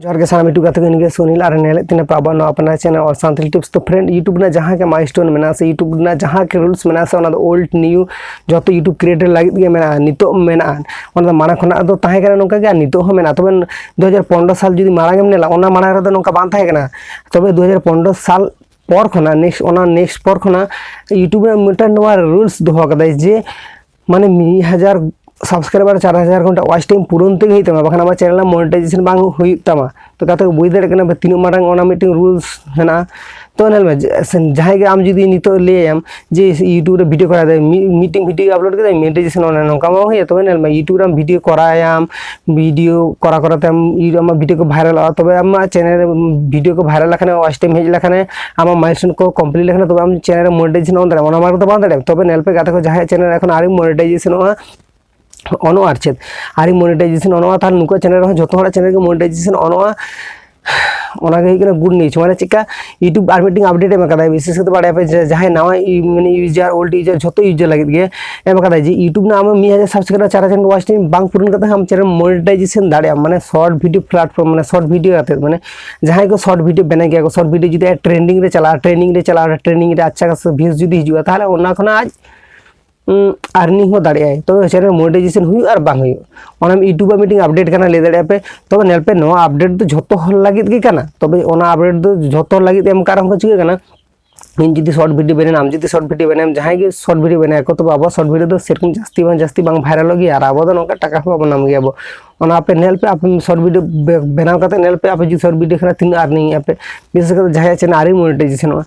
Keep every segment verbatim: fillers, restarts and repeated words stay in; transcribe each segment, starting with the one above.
ᱡᱚᱦᱟᱨ ᱜᱮ ᱥᱟᱱᱟᱢ YouTube ᱜᱟᱛᱮ ᱠᱚ, ᱤᱧ ᱜᱮ ᱥᱩᱱᱤᱞ ᱟᱨ ᱧᱮᱞᱮᱫ ᱛᱤᱧ ᱯᱮ ᱟᱵᱚᱣᱟᱜ ᱱᱚᱣᱟ ᱟᱯᱱᱟᱨ channel All Santhali Tips᱾ ᱛᱚ friend, YouTube ᱨᱮᱱᱟᱜ ᱡᱟᱦᱟᱸ ᱜᱮ milestone ᱢᱮᱱᱟᱜᱼᱟ ᱥᱮ YouTube ᱨᱮᱱᱟᱜ ᱡᱟᱦᱟᱸ ᱜᱮ rules ᱢᱮᱱᱟᱜᱼᱟ ᱥᱮ, ᱚᱱᱟ ᱫᱚ old new ᱡᱚᱛᱚ YouTube creator ᱞᱟᱹᱜᱤᱫ ᱜᱮ ᱢᱮᱱᱟᱜᱼᱟ, ᱱᱤᱛᱚᱜ ᱢᱮᱱᱟᱜᱼᱟ᱾ ᱚᱱᱟ ᱫᱚ ᱢᱟᱲᱟᱝ ᱠᱷᱚᱱᱟᱜ ᱫᱚ ᱛᱟᱦᱮᱸ ᱠᱟᱱᱟ ᱱᱚᱝᱠᱟ ᱜᱮ, ᱟᱨ ᱱᱤᱛᱚᱜ ᱦᱚᱸ ᱢᱮᱱᱟᱜᱼᱟ᱾ ᱛᱚᱵᱮ ᱫᱩ ᱦᱟᱡᱟᱨ ᱯᱚᱱᱨᱚ ᱥᱟᱞ ᱡᱩᱫᱤ ᱢᱟᱲᱟᱝ ᱮᱢ ᱧᱮᱞᱟ, ᱚᱱᱟ ᱢᱟᱲᱟᱝ ᱨᱮᱫᱚ ᱱᱚᱝᱠᱟ ᱵᱟᱝ ᱛᱟᱦᱮᱸ ᱠᱟᱱᱟ᱾ ᱛᱚᱵᱮ ᱫᱩ ᱦᱟᱡᱟᱨ ᱯᱚᱱᱨᱚ ᱥᱟᱞ ᱯᱚᱨ ᱠᱷᱚᱱᱟᱜ next, ᱚᱱᱟ next ᱯᱚᱨ ᱠᱷᱚᱱᱟᱜ YouTube ᱨᱮ ᱢᱤᱫᱴᱟᱝ ᱱᱚᱣᱟ rules ᱫᱚᱦᱚ ᱠᱟᱫᱟᱭ ᱡᱮ ᱢᱟᱱᱮ ᱢᱤᱫ ᱦᱟᱡᱟᱨ subscriber, ᱪᱟᱨ ᱦᱟᱡᱟᱨ ᱜᱷᱚᱱᱴᱟ watch time ᱯᱩᱨᱚᱱ ᱛᱮᱜᱮ ᱦᱩᱭᱩᱜ ᱛᱟᱢᱟ, ᱵᱟᱠᱷᱟᱱ ᱟᱢᱟᱜ channel ᱨᱮ monetization ᱵᱟᱝ ᱦᱩᱭᱩᱜ ᱛᱟᱢᱟ᱾ ᱛᱚ ᱜᱟᱛᱮ ᱠᱚ, ᱵᱩᱡᱽ ᱫᱟᱲᱮᱭᱟᱜ ᱠᱟᱱᱟ ᱯᱮ ᱛᱤᱱᱟᱹᱜ ᱢᱟᱨᱟᱝ ᱚᱱᱟ ᱢᱤᱫᱴᱮᱱ rules ᱦᱮᱱᱟᱜᱼᱟ᱾ ᱛᱚ ᱧᱮᱞ ᱢᱮ, ᱡᱟᱦᱟᱸᱭ ᱜᱮ ᱟᱢ ᱡᱩᱫᱤ ᱱᱤᱛᱚᱜ ᱞᱟᱹᱭᱟᱭᱟᱢ ᱡᱮ YouTube ᱨᱮ video ᱠᱚᱨᱟᱣ ᱫᱟᱭ, ᱢᱤᱫ, ᱢᱤᱫᱴᱮᱱ video upload ᱠᱮᱫᱟᱭ, monetization ᱚᱱᱟ ᱱᱚᱝᱠᱟ ᱵᱟᱝ ᱦᱩᱭᱩᱜᱼᱟ᱾ ᱛᱚᱵᱮ ᱧᱮᱞ ᱢᱮ, YouTube ᱨᱮ ᱟᱢ video ᱠᱚᱨᱟᱣᱟᱭᱟᱢ, video ᱠᱚᱨᱟᱣ ᱠᱚᱨᱟᱣ ᱛᱮ ᱟᱢ, ᱟᱢᱟᱜ video ᱠᱚ viralᱚᱜᱼᱟ, ᱛᱚᱵᱮ ᱟᱢᱟᱜ channel ᱨᱮ video ᱠᱚ viral ᱞᱮᱠᱷᱟᱱ, watch time ᱦᱮᱡ ᱞᱮᱠᱷᱟᱱ, ᱟᱢᱟᱜ milestone ᱠᱚ complete ᱞᱮᱠᱷᱟᱱ, ᱛᱚᱵᱮ ᱟᱢ channel ᱨᱮ monetization on ᱫᱟᱲᱮᱭᱟᱜᱼᱟ᱾ ᱚᱱᱟ ᱢᱟᱲᱟᱝ ᱨᱮᱫᱚ ᱵᱟᱝ ᱫᱟᱲᱮᱭᱟᱜᱼᱟ᱾ ᱛᱚᱵᱮ ᱧᱮᱞ ᱯᱮ ᱜᱟᱛᱮ ᱠᱚ, ᱡᱟᱦᱟᱸᱭᱟᱜ channel ᱮᱠᱷᱚᱱ ᱟᱹᱣᱨᱤ monetizationᱚᱜᱼᱟ, ᱚᱱᱚᱜᱼᱟ ᱟᱨ ᱪᱮᱫ, ᱟᱹᱣᱨᱤ monetization ᱚᱱᱚᱜᱼᱟ, ᱛᱟᱦᱚᱞᱮ ᱱᱩᱠᱩᱣᱟᱜ channel ᱨᱮᱦᱚᱸ ᱡᱚᱛᱚ ᱦᱚᱲᱟᱜ channel ᱜᱮ monetization ᱚᱱᱚᱜᱼᱟ᱾ ᱚᱱᱟ ᱜᱮ ᱦᱩᱭᱩᱜ ᱠᱟᱱᱟ good news᱾ ᱢᱟᱱᱮ ᱪᱮᱫᱠᱟ, YouTube ᱟᱨ ᱢᱤᱫᱴᱮᱱ update ᱮᱢ ᱟᱠᱟᱫᱟᱭ, ᱵᱤᱥᱮᱥ ᱠᱟᱛᱮ ᱵᱟᱲᱟᱭᱟ ᱯᱮ ᱡᱮ ᱡᱟᱦᱟᱸᱭ ᱱᱟᱣᱟ ᱤ-, ᱢᱟᱱᱮ user, old user, ᱡᱷᱚᱛᱚ user ᱞᱟᱹᱜᱤᱫ ᱜᱮ ᱮᱢ ᱟᱠᱟᱫᱟᱭ ᱡᱮ YouTube ᱨᱮᱱᱟᱜ ᱟᱢ ᱢᱤᱫ ᱦᱟᱡᱟᱨ subscriber, ᱪᱟᱨ ᱦᱟᱡᱟᱨ watch time ᱵᱟᱝ ᱯᱩᱨᱩᱱ ᱠᱟᱛᱮ ᱦᱚᱸ ᱟᱢ channel monetization ᱫᱟᱲᱮᱭᱟᱜᱼᱟ, ᱢᱟᱱᱮ short video platform, ᱢᱟᱱᱮ short video ᱟᱛᱮᱫ, ᱢᱟᱱᱮ ᱡᱟᱦᱟᱸᱭ ᱠᱚ short video ᱵᱮᱱᱟᱣ ᱜᱮᱭᱟ ᱠᱚ, short video ᱡᱩᱫᱤ trending ᱨᱮ ᱪᱟᱞᱟᱜᱼᱟ, trending ᱨᱮ ᱟᱪᱪᱷᱟ ᱠᱷᱟᱥᱟ views ᱡᱩᱫᱤ ᱦᱤᱡᱩᱜᱼᱟ, ᱛᱟᱦᱚᱞᱮ ᱚᱱᱟ ᱠᱷᱚᱱᱟᱜ ᱟᱡ earning ᱦᱚᱸ ᱫᱟᱲᱮᱭᱟᱜᱼᱟᱭ᱾ ᱛᱚᱵᱮ channel monetization ᱦᱩᱭᱩᱜ ᱟᱨ ᱵᱟᱝ ᱦᱩᱭᱩᱜ, ᱚᱱᱟ YouTube ᱟᱜ ᱢᱤᱫᱴᱤᱡ update ᱠᱟᱱᱟ, ᱞᱟᱹᱭ ᱫᱟᱲᱮᱭᱟᱜᱼᱟ ᱯᱮ᱾ ᱛᱚᱵᱮ ᱧᱮᱞ ᱯᱮ, ᱱᱚᱣᱟ update ᱫᱚ ᱡᱷᱚᱛᱚ ᱦᱚᱲ ᱞᱟᱹᱜᱤᱫ ᱜᱮ ᱠᱟᱱᱟ᱾ ᱛᱚᱵᱮ ᱚᱱᱟ update ᱫᱚ ᱡᱷᱚᱛᱚ ᱦᱚᱲ ᱞᱟᱹᱜᱤᱫ ᱮᱢ ᱠᱟᱨᱚᱱ ᱠᱚ ᱪᱤᱠᱟᱹ ᱠᱟᱱᱟ? ᱤᱧ ᱡᱩᱫᱤ short video ᱵᱮᱱᱟᱣ, ᱟᱢ ᱡᱩᱫᱤ short video ᱵᱮᱱᱟᱣ, ᱡᱟᱦᱟᱸᱭ ᱜᱮ short video ᱵᱮᱱᱟᱣ ᱠᱚ, ᱛᱚᱵᱮ ᱟᱵᱚᱣᱟᱜ short video ᱫᱚ ᱥᱮᱨᱚᱠᱚᱢ ᱡᱟᱹᱥᱛᱤ ᱵᱟᱝ ᱡᱟᱹᱥᱛᱤ ᱵᱟᱝ viralᱚᱜ ᱜᱮᱭᱟ, ᱟᱨ ᱟᱵᱚ ᱫᱚ ᱱᱚᱝᱠᱟ ᱴᱟᱠᱟ ᱦᱚᱸ ᱵᱟᱵᱚᱱ ᱧᱟᱢ ᱜᱮᱭᱟ ᱟᱵᱚ᱾ ᱚᱱᱟ ᱟᱯᱮ ᱧᱮᱞ ᱯᱮ, ᱟᱯᱮ short video ᱵᱮ-, ᱵᱮᱱᱟᱣ ᱠᱟᱛᱮ ᱧᱮᱞ ᱯᱮ, ᱟᱯᱮ ᱡᱩᱫᱤ short video ᱠᱷᱚᱱᱟᱜ ᱛᱤᱱᱟᱹᱜ earning ᱮᱫᱼᱟ ᱯᱮ, ᱵᱤᱥᱮᱥ ᱠᱟᱛᱮ ᱡᱟᱦᱟᱸᱭᱟᱜ channel ᱟᱹᱣᱨᱤ monetizationᱚᱜᱼᱟ᱾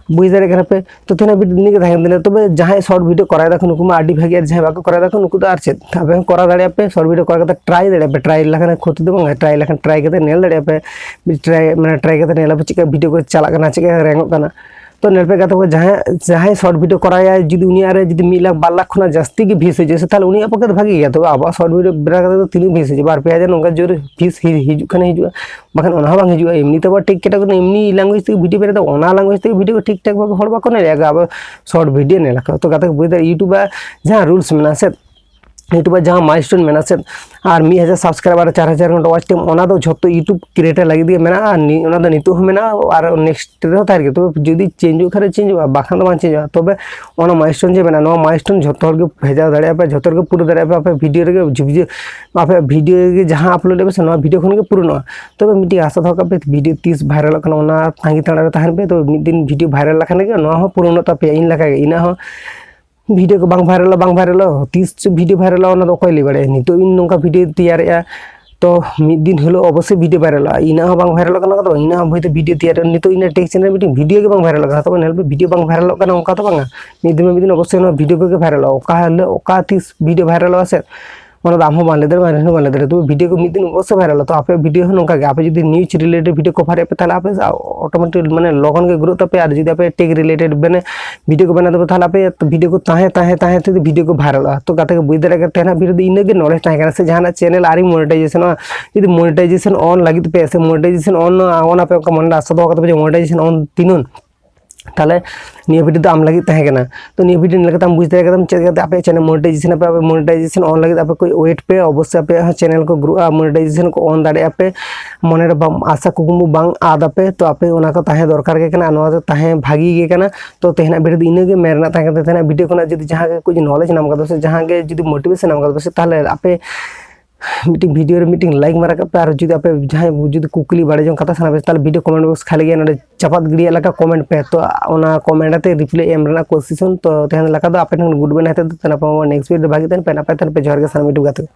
ᱵᱩᱡᱽ ᱫᱟᱲᱮᱭᱟᱜ ᱠᱟᱱᱟ ᱯᱮ? ᱛᱚ ᱛᱮᱦᱮᱧᱟᱜ video ᱱᱤᱭᱟᱹ ᱜᱮ ᱛᱟᱦᱮᱸ ᱠᱟᱱ ᱛᱟᱞᱮᱭᱟ᱾ ᱛᱚᱵᱮ ᱡᱟᱦᱟᱸᱭ short video ᱠᱚᱨᱟᱣ ᱫᱟᱠᱚ ᱱᱩᱠᱩ ᱢᱟ ᱟᱹᱰᱤ ᱵᱷᱟᱜᱮ, ᱟᱨ ᱡᱟᱦᱟᱸᱭ ᱵᱟᱠᱚ ᱠᱚᱨᱟᱣ ᱫᱟᱠᱚ ᱱᱩᱠᱩ ᱫᱚ ᱟᱨ ᱪᱮᱫ, ᱟᱯᱮ ᱦᱚᱸ ᱠᱚᱨᱟᱣ ᱫᱟᱲᱮᱭᱟᱜᱼᱟ ᱯᱮ, short video ᱠᱚᱨᱟᱣ ᱠᱟᱛᱮ try ᱫᱟᱲᱮᱭᱟᱜᱼᱟ ᱯᱮ, try ᱞᱮᱠᱷᱟᱱ ᱠᱷᱚᱛᱤ ᱫᱚ ᱵᱟᱝ, try ᱞᱮᱠᱷᱟᱱ try ᱠᱟᱛᱮ ᱧᱮᱞ ᱫᱟᱲᱮᱭᱟᱜᱼᱟ ᱯᱮ, try ᱢᱟᱱᱮ try ᱠᱟᱛᱮ ᱧᱮᱞ ᱟᱯᱮ ᱪᱮᱫᱠᱟ video ᱠᱚ ᱪᱟᱞᱟᱜ ᱠᱟᱱᱟ, ᱪᱮᱫᱠᱟ ᱨᱮᱝᱚᱜ ᱠᱟᱱᱟ᱾ ᱛᱚ ᱧᱮᱞ ᱯᱮ ᱜᱟᱛᱮ ᱠᱚ, ᱡᱟᱦᱟᱸᱭ, ᱡᱟᱦᱟᱸᱭ short video ᱠᱚᱨᱟᱣᱟᱭ ᱡᱩᱫᱤ ᱩᱱᱤᱭᱟᱜ ᱨᱮ ᱡᱩᱫᱤ ᱢᱤᱫ ᱞᱟᱠᱷ ᱵᱟᱨ ᱞᱟᱠᱷ ᱠᱷᱚᱱᱟᱜ ᱡᱟᱹᱥᱛᱤ ᱜᱮ views ᱦᱤᱡᱩᱜᱼᱟ ᱥᱮ, ᱛᱟᱦᱚᱞᱮ ᱩᱱᱤᱭᱟᱜ ᱯᱚᱠᱠᱷᱮ ᱫᱚ ᱵᱷᱟᱜᱮ ᱜᱮᱭᱟ᱾ ᱛᱚᱵᱮ ᱟᱵᱚᱣᱟᱜ short video ᱵᱮᱱᱟᱣ ᱠᱟᱛᱮ ᱫᱚ ᱛᱤᱱᱟᱹᱜ views ᱦᱤᱡᱩᱜᱼᱟ? ᱵᱟᱨ ᱯᱮ ᱦᱟᱡᱟᱨ ᱱᱚᱝᱠᱟ ᱡᱳᱨ views ᱦᱤ-, ᱦᱤᱡᱩᱜ ᱠᱷᱟᱱ ᱦᱤᱡᱩᱜᱼᱟ, ᱵᱟᱠᱷᱟᱱ ᱚᱱᱟ ᱦᱚᱸ ᱵᱟᱝ ᱦᱤᱡᱩᱜᱼᱟ᱾ ᱮᱢᱱᱤ ᱛᱮ ᱟᱵᱚ ᱴᱷᱤᱠ ᱴᱷᱟᱠ ᱠᱟᱱᱟ, ᱮᱢᱱᱤ language ᱛᱮᱜᱮ video ᱵᱮᱱᱟᱣ ᱫᱚ, ᱚᱱᱟ language ᱛᱮᱜᱮ video ᱴᱷᱤᱠ ᱴᱷᱟᱠ ᱵᱷᱟᱵᱮ ᱦᱚᱲ ᱵᱟᱠᱚ ᱧᱮᱞᱮᱜᱼᱟ, ᱟᱵᱚ short video ᱧᱮᱞ ᱟᱠᱚ᱾ ᱛᱚ ᱜᱟᱛᱮ ᱠᱚ ᱵᱩᱡᱽ ᱫᱟ YouTube ᱟᱜ ᱡᱟᱦᱟᱸ rules ᱢᱮᱱᱟᱜᱼᱟ ᱥᱮ, YouTube ᱟᱜ ᱡᱟᱦᱟᱸ milestone ᱢᱮᱱᱟᱜᱼᱟ ᱥᱮ, ᱟᱨ ᱢᱤᱫ ᱦᱟᱡᱟᱨ subscriber ᱟᱨ ᱪᱟᱨ ᱦᱟᱡᱟᱨ ᱜᱟᱱ watch time, ᱚᱱᱟ ᱫᱚ ᱡᱷᱚᱛᱚ YouTube creator ᱞᱟᱹᱜᱤᱫ ᱜᱮ ᱢᱮᱱᱟᱜᱼᱟ᱾ ᱟᱨ ᱱᱤ-, ᱚᱱᱟ ᱫᱚ ᱱᱤᱛᱚᱜ ᱦᱚᱸ ᱢᱮᱱᱟᱜᱼᱟ ᱟᱨ next ᱨᱮᱦᱚᱸ ᱛᱟᱦᱮᱱ ᱜᱮᱭᱟ᱾ ᱛᱚᱵᱮ ᱡᱩᱫᱤ changeᱚᱜ ᱠᱷᱟᱱ changeᱚᱜᱼᱟ, ᱵᱟᱠᱷᱟᱱ ᱫᱚ ᱵᱟᱝ changeᱚᱜᱼᱟ᱾ ᱛᱚᱵᱮ ᱚᱱᱟ milestone ᱡᱮ ᱢᱮᱱᱟᱜᱼᱟ, ᱱᱚᱣᱟ milestone ᱡᱷᱚᱛᱚ ᱦᱚᱲ ᱜᱮ ᱵᱷᱮᱡᱟᱣ ᱫᱟᱲᱮᱭᱟᱜᱼᱟ ᱯᱮ, ᱡᱷᱚᱛᱚ ᱦᱚᱲ ᱜᱮ ᱯᱩᱨᱟᱹ ᱫᱟᱲᱮᱭᱟᱜᱼᱟ ᱯᱮ᱾ ᱟᱯᱮ video ᱨᱮᱜᱮ ᱡᱩᱫᱤ ᱟᱯᱮ video ᱜᱮ ᱡᱟᱦᱟᱸ upload ᱮᱫ ᱯᱮ ᱥᱮ, ᱱᱚᱣᱟ video ᱠᱷᱚᱱ ᱜᱮ ᱯᱩᱨᱚᱱᱚᱜᱼᱟ᱾ ᱛᱚᱵᱮ ᱢᱤᱫᱴᱤᱡ ᱟᱥᱟ ᱫᱚᱦᱚ ᱠᱟᱜ ᱯᱮ, video ᱛᱤᱥ viralᱚᱜ ᱠᱟᱱᱟ, ᱚᱱᱟ ᱛᱟᱺᱜᱤ ᱛᱟᱲᱟᱜ ᱨᱮ ᱛᱟᱦᱮᱱ ᱯᱮ᱾ ᱛᱚᱵᱮ ᱢᱤᱫ ᱫᱤᱱ video viral ᱞᱮᱠᱷᱟᱱ ᱜᱮ ᱱᱚᱣᱟ ᱦᱚᱸ ᱯᱩᱨᱚᱱᱚᱜ ᱛᱟᱯᱮᱭᱟ, ᱤᱧ ᱞᱮᱠᱟ ᱜᱮ᱾ ᱤᱱᱟᱹᱜ ᱦᱚᱸ video ᱠᱚ ᱵᱟᱝ viralᱚᱜᱼᱟ, ᱵᱟᱝ viralᱚᱜᱼᱟ, ᱛᱤᱥ ᱪᱚ video viralᱚᱜᱼᱟ, ᱚᱱᱟ ᱫᱚ ᱚᱠᱚᱭ ᱞᱟᱹᱭ ᱵᱟᱲᱟᱭᱟ? ᱱᱤᱛᱚᱜ ᱤᱧ ᱱᱚᱝᱠᱟ video ᱛᱮᱭᱟᱨᱮᱜᱼᱟ, ᱛᱚ ᱢᱤᱫ ᱫᱤᱱ ᱦᱤᱞᱳᱜ ᱚᱵᱚᱥᱥᱳᱭ video viralᱚᱜᱼᱟ᱾ ᱤᱱᱟᱹᱜ ᱦᱚᱸ ᱵᱟᱝ viralᱚᱜ ᱠᱟᱱᱟ, ᱟᱫᱚ ᱤᱱᱟᱹᱜ ᱦᱚᱸ ᱦᱚᱭᱛᱳ video ᱛᱮᱭᱟᱨ, ᱱᱤᱛᱚᱜ ᱤᱧᱟᱹᱜ tech channel ᱢᱤᱫᱴᱮᱱ video ᱜᱮ ᱵᱟᱝ viralᱚᱜ ᱠᱟᱱᱟ᱾ ᱛᱚᱵᱮ ᱧᱮᱞ ᱯᱮ, video ᱵᱟᱝ viralᱚᱜ ᱠᱟᱱᱟ ᱚᱱᱠᱟ ᱫᱚ ᱵᱟᱝᱟ, ᱢᱤᱫ ᱫᱤᱱ ᱵᱟᱝ ᱢᱤᱫ ᱫᱤᱱ ᱚᱵᱚᱥᱥᱳᱭ ᱱᱚᱣᱟ video ᱠᱚᱜᱮ viralᱚᱜᱼᱟ᱾ ᱚᱠᱟ ᱦᱤᱞᱳᱜ ᱚᱠᱟ ᱛᱤᱥ video viralᱚᱜᱼᱟ ᱥᱮ, ᱚᱱᱟ ᱫᱚ ᱟᱢ ᱦᱚᱸ ᱵᱟᱢ ᱞᱟᱹᱭ ᱫᱟᱲᱮᱭᱟᱜᱼᱟ, ᱤᱧ ᱦᱚᱸ ᱵᱟᱹᱧ ᱞᱟᱹᱭ ᱫᱟᱲᱮᱭᱟᱜᱼᱟ᱾ ᱛᱚᱵᱮ video ᱠᱚ ᱢᱤᱫ ᱫᱤᱱ ᱚᱵᱚᱥᱥᱳᱭ viralᱚᱜᱼᱟ᱾ ᱛᱚ ᱟᱯᱮ video ᱦᱚᱸ ᱱᱚᱝᱠᱟ ᱜᱮ, ᱟᱯᱮ ᱡᱩᱫᱤ news related video cover ᱮᱫ ᱯᱮ, ᱛᱟᱦᱚᱞᱮ ᱟᱯᱮ automatic ᱢᱟᱱᱮ ᱞᱚᱜᱚᱱ ᱜᱮ grow ᱛᱟᱯᱮᱭᱟ᱾ ᱟᱨ ᱡᱩᱫᱤ ᱟᱯᱮ tech related ᱢᱟᱱᱮ video ᱠᱚ ᱵᱮᱱᱟᱣ ᱛᱟᱯᱮ, ᱛᱟᱦᱚᱞᱮ ᱟᱯᱮ video ᱠᱚ ᱛᱟᱦᱮᱸ ᱛᱟᱦᱮᱸ ᱛᱟᱦᱮᱸ ᱛᱮ video ᱠᱚ viralᱚᱜᱼᱟ᱾ ᱛᱚ ᱜᱟᱛᱮ ᱠᱚ ᱵᱩᱡᱽ ᱫᱟᱲᱮᱭᱟᱜ ᱠᱟᱱᱟ, ᱛᱮᱦᱮᱧᱟᱜ video ᱫᱚ ᱤᱱᱟᱹᱜ ᱜᱮ knowledge ᱛᱟᱦᱮᱸ ᱠᱟᱱᱟ᱾ ᱥᱮ ᱡᱟᱦᱟᱱᱟᱜ channel ᱟᱹᱣᱨᱤ monetizationᱚᱜᱼᱟ, ᱡᱩᱫᱤ monetization on ᱞᱟᱹᱜᱤᱫ ᱯᱮ ᱥᱮ monetization on, on ᱟᱯᱮ ᱚᱱᱠᱟ ᱢᱚᱱᱮ ᱨᱮ ᱟᱥᱟ ᱫᱚᱦᱚ ᱠᱟᱛᱮ ᱯᱮ monetization on ᱛᱤᱱᱩᱱ, ᱛᱟᱦᱚᱞᱮ ᱱᱤᱭᱟᱹ video ᱫᱚ ᱟᱢ ᱞᱟᱹᱜᱤᱫ ᱛᱟᱦᱮᱸ ᱠᱟᱱᱟ᱾ ᱛᱚ ᱱᱤᱭᱟᱹ video ᱧᱮᱞ ᱠᱟᱛᱮ ᱟᱢ ᱵᱩᱡᱽ ᱫᱟᱲᱮ ᱠᱟᱫᱟᱢ ᱪᱮᱫ ᱠᱟᱛᱮ ᱟᱯᱮᱭᱟᱜ channel monetization ᱟᱯᱮ, ᱟᱯᱮ monetization on ᱞᱟᱹᱜᱤᱫ ᱟᱯᱮ ᱠᱚ wait ᱯᱮ, ᱚᱵᱚᱥᱥᱳᱭ ᱟᱯᱮᱭᱟᱜ ᱦᱚᱸ channel ᱠᱚ grow ᱟ, monetization ᱠᱚ on ᱫᱟᱲᱮᱭᱟᱜᱼᱟ ᱯᱮ᱾ ᱢᱚᱱᱮ ᱨᱮ ᱵᱟᱢ, ᱟᱥᱟ ᱠᱩᱠᱢᱩ ᱵᱟᱝ ᱟᱫ ᱟᱯᱮ, ᱛᱚ ᱟᱯᱮ ᱚᱱᱟ ᱠᱚ ᱛᱟᱦᱮᱸ ᱫᱚᱨᱠᱟᱨ ᱜᱮ ᱠᱟᱱᱟ, ᱟᱨ ᱱᱚᱣᱟ ᱫᱚ ᱛᱟᱦᱮᱸ ᱵᱷᱟᱜᱤ ᱜᱮ ᱠᱟᱱᱟ᱾ ᱛᱚ ᱛᱮᱦᱮᱧᱟᱜ video ᱫᱚ ᱤᱱᱟᱹ ᱜᱮ ᱢᱮᱱ ᱨᱮᱱᱟᱜ ᱛᱟᱦᱮᱸ ᱠᱟᱱ ᱛᱟᱦᱮᱸ, ᱛᱮᱦᱮᱧᱟᱜ video ᱠᱷᱚᱱᱟᱜ ᱡᱩᱫᱤ ᱡᱟᱦᱟᱸ ᱜᱮ ᱠᱩᱪ knowledge ᱧᱟᱢ ᱠᱟᱫᱟ ᱥᱮ ᱡᱟᱦᱟᱸ ᱜᱮ ᱡᱩᱫᱤ motivation ᱧᱟᱢ ᱠᱟᱫᱟ ᱥᱮ, ᱛᱟᱦᱚᱞᱮ ᱟᱯᱮ ᱢᱤᱫᱴᱤᱡ video ᱨᱮ ᱢᱤᱫᱴᱤᱡ like ᱢᱟᱨᱟ ᱠᱟᱜ ᱯᱮ, ᱟᱨ ᱡᱩᱫᱤ ᱟᱯᱮ ᱡᱟᱦᱟᱸᱭ ᱡᱩᱫᱤ ᱠᱩᱠᱞᱤ ᱵᱟᱲᱟᱭ ᱡᱚᱝ ᱠᱟᱛᱷᱟ ᱥᱟᱱᱟ ᱯᱮ, ᱛᱟᱦᱚᱞᱮ video comment box ᱠᱷᱟᱹᱞᱤ ᱜᱮᱭᱟ, ᱱᱚᱰᱮ ᱪᱟᱯᱟᱫ ᱜᱤᱰᱤᱭᱟᱜ ᱞᱮᱠᱟ comment ᱯᱮ᱾ ᱛᱚ ᱚᱱᱟ comment ᱟᱛᱮ reply ᱮᱢ ᱨᱮᱱᱟᱜ ᱠᱳᱥᱤᱥ ᱦᱚᱸ᱾ ᱛᱚ ᱛᱮᱦᱮᱧ ᱞᱮᱠᱟ ᱫᱚ ᱟᱯᱮ ᱴᱷᱮᱱ good bye ᱱᱟᱛᱮ ᱫᱚ, ᱛᱟᱦᱚᱞᱮ ᱟᱯᱮ next video ᱨᱮ ᱵᱷᱟᱜᱤ ᱛᱟᱦᱮᱱ ᱯᱮ, ᱱᱟᱯᱟᱭ ᱛᱟᱦᱮᱱ ᱯᱮ᱾ ᱡᱚᱦᱟᱨ ᱜᱮ ᱥᱟᱱᱟᱢ YouTube ᱜᱟᱛᱮ ᱠᱚ᱾